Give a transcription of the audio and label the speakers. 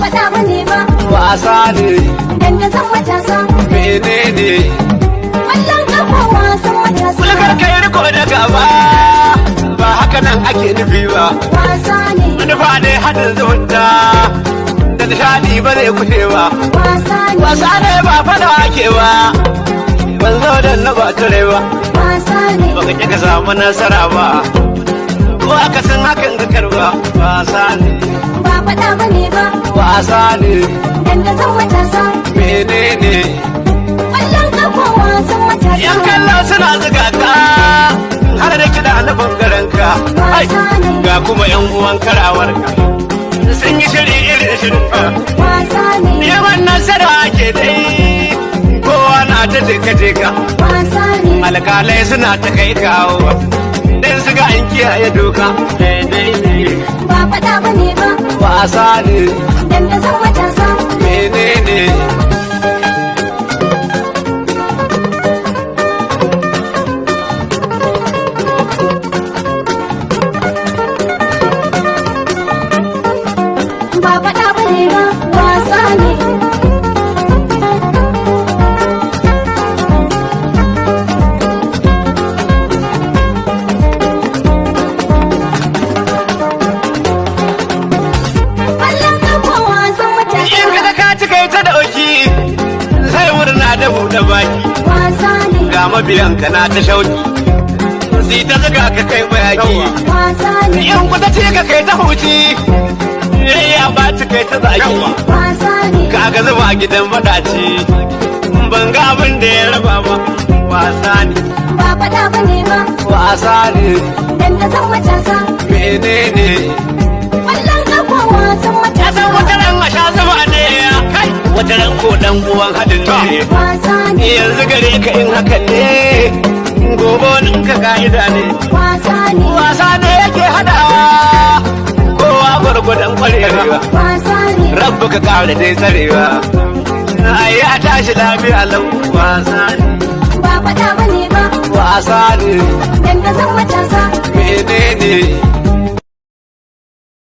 Speaker 1: faɗa bane ba.
Speaker 2: Wasa ne.
Speaker 1: Dandazon matasa.
Speaker 2: Menene?
Speaker 1: Ƙwallon ƙafa wasan matasa.
Speaker 2: Kulkar kai riko da gaba, ba haka nan ake nufi ba.
Speaker 1: Wasa ne.
Speaker 2: Manufa ne haɗin zumunta da nishaɗi ba zai kushe ba.
Speaker 1: Wasa ne.
Speaker 2: Wasa ne, ba fada ake ba. Ban zo da na ba tare ba.
Speaker 1: Wasa ne.
Speaker 2: Baka ƙi ka samu nasara ba, ko aka san hakan ka karba. Wasa ne.
Speaker 1: Ba faɗa bane ba.
Speaker 2: Wasa ne.
Speaker 1: Dandazon matasa.
Speaker 2: Menene?
Speaker 1: Ƙwallon ƙafa wasan matasa.
Speaker 2: Yan kallo suna zuga ka har da kiɗa na bangaren ka. Ai, ga kuma yan uwan karawarka sun yi shiri irin shirin ka.
Speaker 1: Wasa ne.
Speaker 2: Neman nasara ake dai, kowa na ta jeka jeka.
Speaker 1: Wasa ne.
Speaker 2: Alkalai suna ta kai kawo dan su ga an kiyaye doka. Daidai ne.
Speaker 1: Ba faɗa bane ba.
Speaker 2: Wasa ne.
Speaker 1: Dandazon matasa.
Speaker 2: Menene?
Speaker 1: Ba faɗa bane ba. Wasa ne. Ƙwallon ƙafa wasan matasa.
Speaker 2: In ka ka ci kai ta dauki, sai murna da buɗe baki.
Speaker 1: Wasa ne.
Speaker 2: Ga mabiyan ka na ta shauki, sai ta zuga ka kai mayaki.
Speaker 1: Wasa ne.
Speaker 2: In kuta ce ka kai ta huci, ya ba ci kai ta zaki.
Speaker 1: Wasa ne.
Speaker 2: Kaga zuba gidan madaci, ban ga abin da ya raba ba. Wasa ne.
Speaker 1: Ba faɗa bane ba.
Speaker 2: Wasa ne.
Speaker 1: Dandazon matasa.
Speaker 2: Menene?
Speaker 1: Ƙwallon ƙafa wasan
Speaker 2: Ya
Speaker 1: matasa.
Speaker 2: san wata ran a sha zuba ne, kai wata ran ko dan uwan hadin ne.
Speaker 1: Wasa ne.
Speaker 2: Yanzu gare ka in hakan ne, gobe wani ka ka'ida ne.
Speaker 1: Wasa ne.
Speaker 2: Wasa ne yake hadawa kowa gwargwadon kwarewa.
Speaker 1: Wasa ne.
Speaker 2: Rabbu ka kare dai tsarewa, ai ya tashi lafiya lau. Wasa ne.
Speaker 1: Ba faɗa bane ba.
Speaker 2: Wasa ne.
Speaker 1: Dandazon matasa.
Speaker 2: Menene?